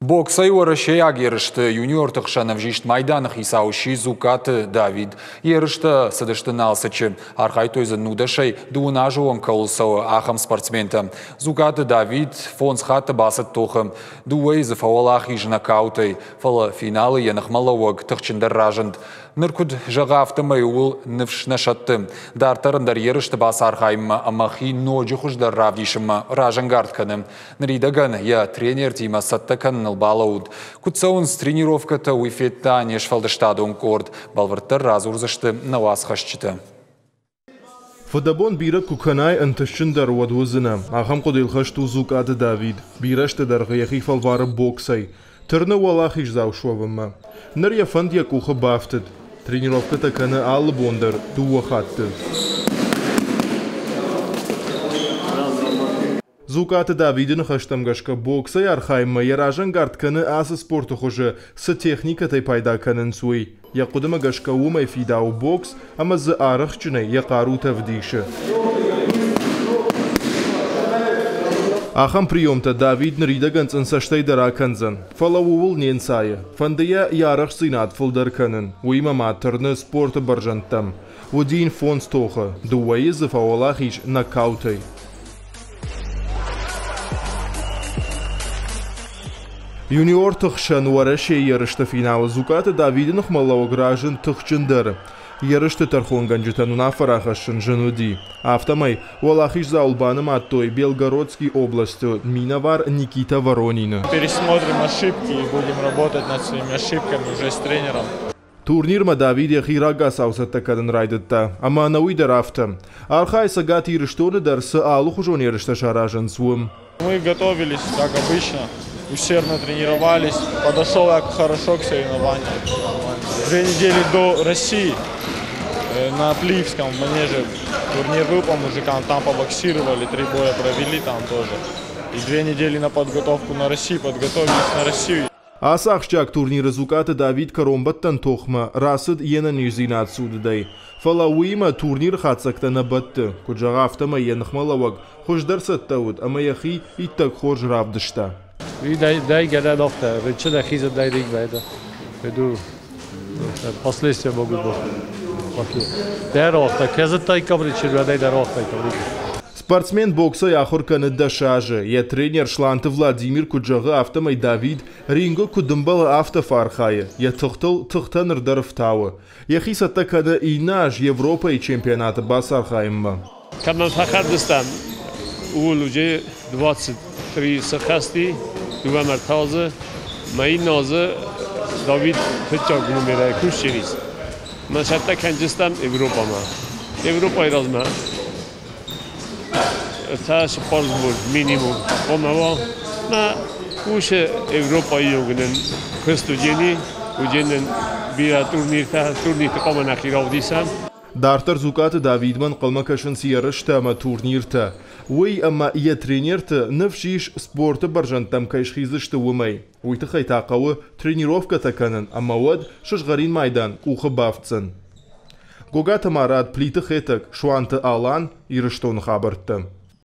Боксӕй уӕрӕсейаг ерысты юниорты хсӕн ӕвзист майданы хицау сси Дзукъаты Давид. Ерыстӕ цыдысты Налцыччы. Архайдтой дзы нудӕсӕй дыууын азы онг кӕуыл цӕуы, ахӕм спортсментӕ. Дзукъаты Давид фондз хатты бацыд тохы. Дыууӕйы дзы фӕуӕлахиз нокаутӕй, фӕлӕ финалы йӕ ныхмӕлӕууӕг тыхджындӕр разынд. Ныр куыд зӕгъы, афтӕмӕй ууыл ныфс нӕ сӕтты. Дарддӕр ӕндӕр ерысты бацархайынмӕ ӕмӕ хи ноджы хуыздӕр равдисынмӕ разӕнгард кӕны. Ныридӕгӕн йӕ тренертимӕ цӕттӕ кӕныныл балӕууыд. Куыд цӕуынц тренировкӕтӕ, уый федта не сфӕлдыстадон къорд. Бӕлвырддӕр радзурдзысты нӕ уацхӕсджытӕ. Фыдӕбон бирӕ куы кӕнай, ӕнтыстджындӕр уӕд уыдзынӕ. Ахӕм хъуыдыйыл хӕст у Дзукъаты Давид. Бирӕ азты дӕргъы йӕхи фӕлвары боксӕй. Тырны уӕлахиздзау суӕвынмӕ. Ныр йӕ фӕнд йӕ къухы бафтыд. Тренировкӕтӕ кӕны алы бон дӕр дыууӕ хатты. Дзукъаты Давиды ныхӕстӕм гӕсгӕ боксӕй архайынмӕ йӕ разӕнгард кӕны ацы спорты хуызы цы техникӕтӕй пайда кӕнынц, уый. Йӕ хъуыдымӕ гӕсгӕ уымӕй фидауы бокс ӕмӕ дзы арӕхстджынӕй йӕ хъарутӕ вдисы. Ахӕм приемтӕ Давид ныридӕгӕн цъынцӕстӕй дӕр акӕндзӕн, фӕлӕ ууыл не нцайы. Фӕнды йӕ йӕ арӕхстдзинад фылдӕр кӕнын, уыимӕ ма тырны спорты бӕрзӕндтӕм. Уыди йын фондз тохы, дыууӕйы дзы фӕуӕлахиз нокаутӕй. Юниорты хсӕн Уӕрӕсейы ерысты финалы Дзукъаты Давиды ныхмӕлӕууӕг разынд тыхджындӕр. Ерысты тӕрхонгӕнджытӕн уынаффӕ рахӕссын зын уыди. Афтӕмӕй, уӕлахиздзауыл банымадтой Белгородский областы минӕвар Никита Воронины. Пересмотрим ошибки и будем работать над своими ошибками уже с тренером. Турнирмӕ Давид йӕхи рагацау цӕттӕ кӕнын райдыдта, ӕмӕ ӕнӕуый дӕр афтӕ. Архайы Цӕгат Ирыстоны дӕр цы алыхуызон ерыстӕ саразынц, уым. Мы готовились, как обычно, усердно тренировались. Подошел я хорошо к соревнованиям. 2 недели до России на Плиевском манеже турнир был по мужикам, там побоксировали, три боя провели там тоже. И 2 недели на подготовку на Россию, подготовились на Россию. Ацы ахсджиаг турниры Дзукъаты Давид кӕронбӕттӕн тохмӕ рацыд йе нӕниздзинад цудыдӕй. Фӕлӕ уыимӕ турниры хатдзӕгтӕ нӕ бӕтты. Куыд зӕгъы, афтӕмӕй йӕ ныхмӕлӕууӕг хуыздӕр цӕттӕ уыд ӕмӕ йӕхи иттӕг хорз равдыста. Последствия могут быть плохие. Спортсмен боксӕй ахуыр кӕны 10 азы. Йӕ тренер Сланты Владимир куыд зӕгъы, афтӕмӕй Давид рингы куыд ӕмбӕлы, афтӕ фӕархайы. Йӕ тыхтыл тыхтӕ ныр дӕр ӕфтауы. Йӕхи цӕттӕ кӕны иннӕ аз Европӕйы чемпионаты бацархайынмӕ. Кӕмӕн фӕхӕрдыстӕм, ууыл уыди 23 сыхӕсти, дыууӕ мӕртазы, мӕ иннӕ азы Давид фыццаг номерӕй кусчерис. Мӕ цӕттӕ кӕнджыстӕм Европӕмӕ. Европӕйы размӕ ӕртӕ цыппар сбор минимум хъуамӕ уа. Мӕ уыцы Европӕйы йогнын куыст уыдзӕни, уыдзӕнӕн бирӕ турниртӕ, турнирты хъуамӕ нӕхи равдисӕм. Дарддӕр Дзукъаты Давидмӕ ӕнхъӕлмӕ кӕсынц ерыстӕ ӕмӕ турниртӕ. Уый ӕмӕ йӕ тренерты ныфс ис спорты бӕрзӕндтӕм кӕй схиздзысты, уымӕй. Уый тыххӕй та хъӕуы тренировкӕтӕ кӕнын ӕмӕ уӕд сызгъӕрин майдан къухы бафтдзӕн. Гогаты Марат, Плиты Хетӕг, Суанты Алан, Ирыстоны хабӕрттӕ.